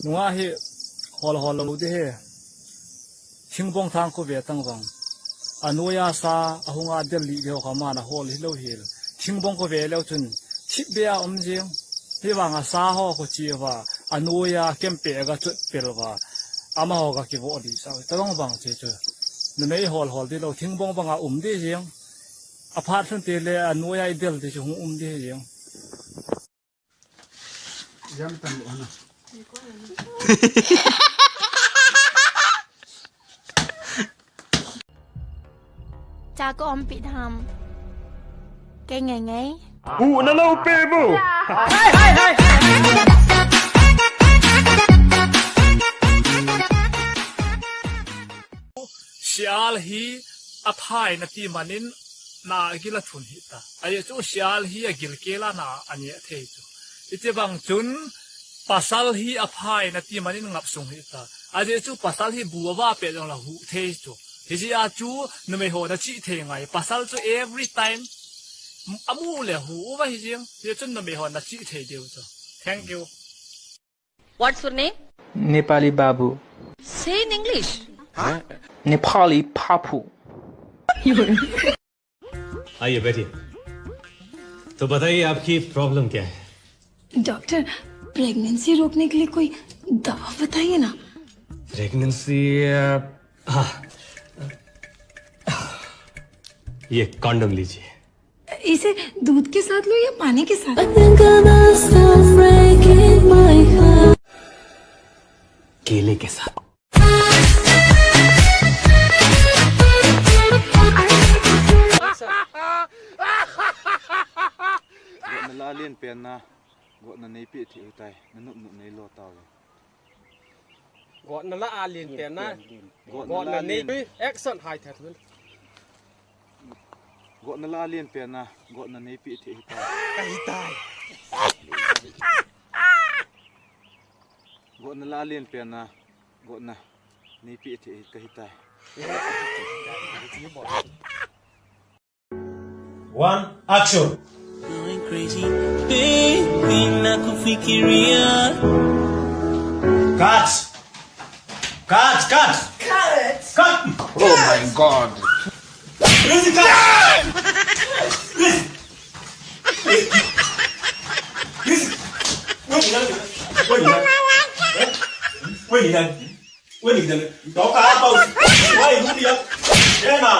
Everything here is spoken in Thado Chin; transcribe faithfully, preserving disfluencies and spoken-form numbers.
Nunga hi hol hol lou ding ahi. Thingbong thang khu ve tang vang. Anoiya sa, ahunga del li deu kha mana hol hilou hel. Thingbong khu ve leu chun, thip beh a um jing. Hivanga sa ho khu chi uva, anoiya kempe ga chut pel uva. Amaho ga kivo di sa. Tavang vang che chu. Numei hol hol di lou, thingbong banga um di jing. Aphat sun te le anoiya i del di chu hung um di jing. Jam tan lo na. Cha ko om pi tham. Kei ngai ngai. Bu na lo pe bu. Sial hi aphai nati manin na agil athun hita. Ajeh chu sial hi agil kela na ania thei chu. Iti bang chun pasal hi aphai nati manin ngap sung hita. Ajeh chu pasal hi bu ava pe jong la hu thei chu. Hijeh a chu numei ho na chi thei ngai. Pasal chu every time amu le hu uva hi jing. Hijeh chun numei ho na chi thei diu chu. Thank you. What's your name? Nepali Babu. Say in English. Nepali Papu. आइए बैठिए। तो बताइए आपकी प्रॉब्लम क्या है? Doctor, pregnancy रोकने के लिए कोई दवा बताइए ना। प्रेगनेंसी, हाँ, ये कॉन्डम लीजिए। इसे दूध के साथ लो या पानी के साथ? केले के साथ। Gotna la lian pen na, gotna nei pe thei tai, na nup nup nei lo tau. Gotna la a lian pen na. Gotna la lian. Action hai that hun. Gotna la lian pen na, gotna nei pe thei tai. Ka hi tai. Gotna la lian pen na, gotna nei pe thei ka hi tai. One, action. Going crazy, baby, nakufikiria. Cut. Cut, cut. Cut. Cut. Oh my God. Rizzy, cut. Rizzy. Rizzy. Wait, wait, wait. Wait, wait. Wait, wait. Toka hapa. Why, who the hell? Tena.